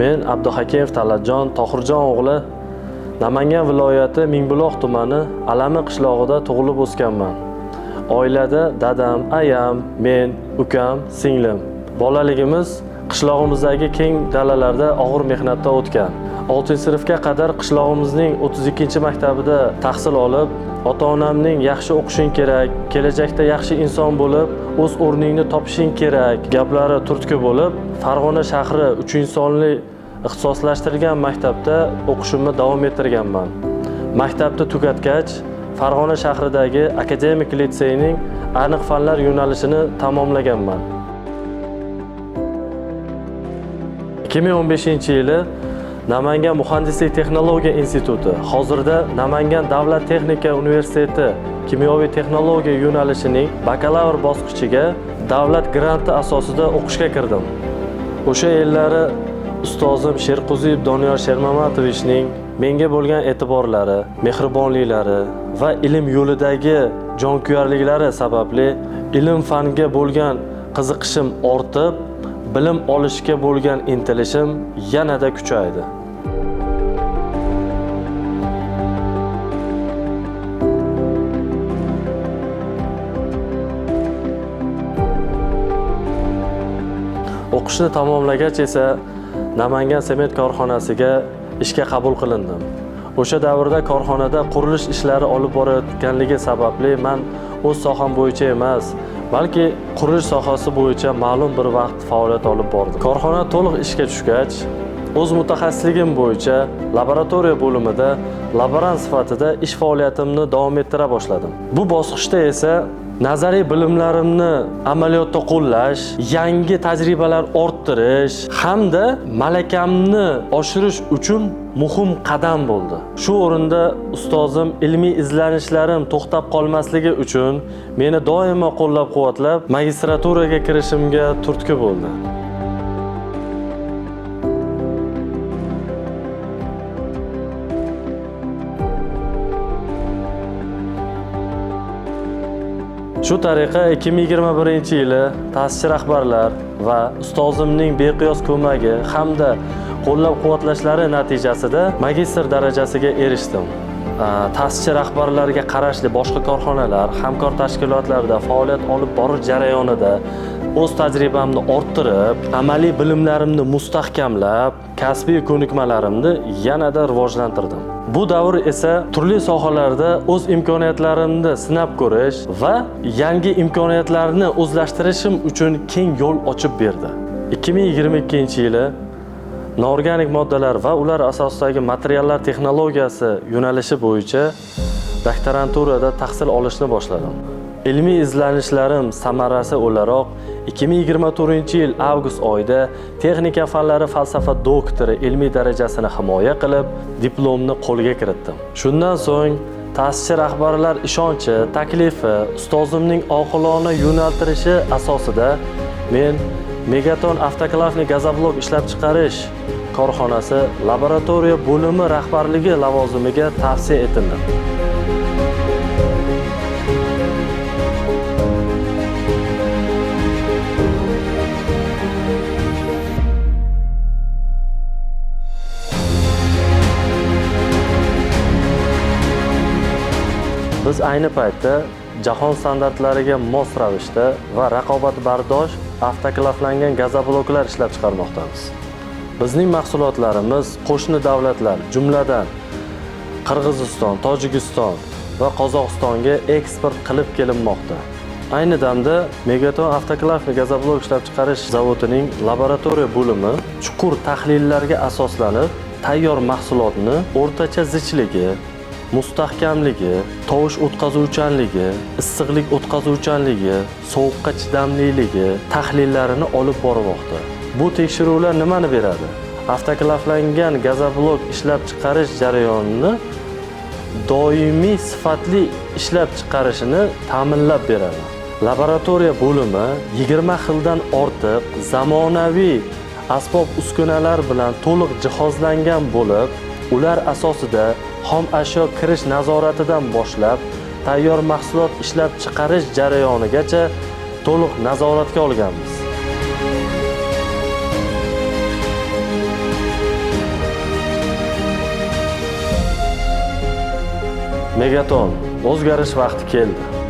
Men Abduhakimov Talatjon Tohirjon o'g'li Namangan viloyati Mingbuloq tumani Alami qishlog'ida tug'ilib o'sganman. Oilada dadam, ayam, men, ukam, singlim. Bolaligimiz qishlog'imizdagi keng dalalarda og'ir mehnatda o'tgan. 6-sinfga qadar qishlog'imizning 32-maktabida tahsil olib, ota-onamning yaxshi o'qishing kerak, kelajakda yaxshi inson bo'lib, o'z o'rningni topishing kerak gaplari turtki bo'lib, Farg'ona shahri 3-sonli ixtisoslashtirilgan maktabda o'qishimni davom ettirganman. Maktabni tugatgach, Farg'ona shahridagi akademik litseyning aniq fanlar yo'nalishini tamomlaganman. 2015-yili Namangan Muhandislik Texnologiya Instituti, hozirda Namangan Davlat Texnika Universiteti kimyoviy texnologiya yo'nalishining bakalavr bosqichiga davlat granti asosida o'qishga kirdim. O'sha yillari ustozim Sherquziyev Doniyor Shermamatovichning menga bo'lgan e'tiborlari, mehribonliklari va ilm yo'lidagi jonkuyarliklari sababli ilm fanga bo'lgan qiziqishim ortib, bilim olishga bo'lgan intilishim yanada kuchaydi. O'qishni tamomlagach esa Namangan sement korxonasiga ishga qabul qilindim. O'sha davrda korxonada qurilish ishlari olib borayotganligi sababli men o'z soham bo'yicha emas, balki qurilish sohasi bo'yicha ma'lum bir vaqt faoliyat olib bordim. Korxona to'liq ishga tushgach, o'z mutaxassisligim bo'yicha laboratoriya bo'limida laborant sifatida ish faoliyatimni davom ettira boshladim. Bu bosqichda esa nazariy bilimlarimni amaliyotda qo'llash, yangi tajribalar orttirish hamda malakamni oshirish uchun muhim qadam bo'ldi. Shu o'rinda ustozim ilmiy izlanishlarim to'xtab qolmasligi uchun meni doimo qo'llab-quvvatlab, magistraturaga kirishimga turtki bo'ldi. Shu tariqa 2021-yili ta'sischi rahbarlar va ustozimning beqiyos ko'magi hamda qo'llab-quvvatlashlari natijasida magistr darajasiga erishdim. Ta'sischi rahbarlarga qarashli boshqa korxonalar, hamkor tashkilotlarda faoliyat olib borish jarayonida o'z tajribamni orttirib, amaliy bilimlarimni mustahkamlab, kasbiy ko'nikmalarimni yanada rivojlantirdim. Bu davr esa turli sohalarda o'z imkoniyatlarimni sinab ko'rish va yangi imkoniyatlarni o'zlashtirishim uchun keng yo'l ochib berdi. 2022-yili noorganik moddalar va ular asosidagi materiallar texnologiyasi yo'nalishi bo'yicha doktoranturada tahsil olishni boshladim. Ilmiy izlanishlarim samarasi o'laroq 2024-yil avgust oyida texnika fanlari falsafa doktori ilmiy darajasini himoya qilib, diplomni qo'lga kiritdim. Shundan so'ng ta'sischi rahbarlar ishonchi, taklifi, ustozimning oqilona yo'naltirishi asosida men Megaton avtoklavli gazoblok ishlab chiqarish korxonasi laboratoriya bo'limi rahbarligi lavozimiga tavsiya etildim. Biz ayni paytda jahon standartlariga mos ravishda va raqobatbardosh avtoklavlangan gazobloklar ishlab chiqarmoqdamiz. Bizning mahsulotlarimiz qo'shni davlatlar, jumladan Qirg'iziston, Tojikiston va Qozog'istonga eksport qilib kelinmoqda. Ayni damda Megaton avtoklavli gazoblok ishlab chiqarish zavodining laboratoriya bo'limi chuqur tahlillarga asoslanib, tayyor mahsulotni o'rtacha zichligi, mustahkamligi, tovush o'tkazuvchanligi, issiqlik o'tkazuvchanligi, sovuqqa chidamliligi tahlillarini olib bormoqda. Bu tekshiruvlar nimani beradi? Avtoklavlangan gazoblok ishlab chiqarish jarayonini doimiy sifatli ishlab chiqarishini ta'minlab beradi. Laboratoriya bo'limi 20 xildan ortiq zamonaviy asbob-uskunalar bilan to'liq jihozlangan bo'lib, ular asosida xom ashyo kirish nazoratidan boshlab tayyor mahsulot ishlab chiqarish jarayonigacha to'liq nazoratga olganmiz. Megaton, o'zgarish vaqti keldi.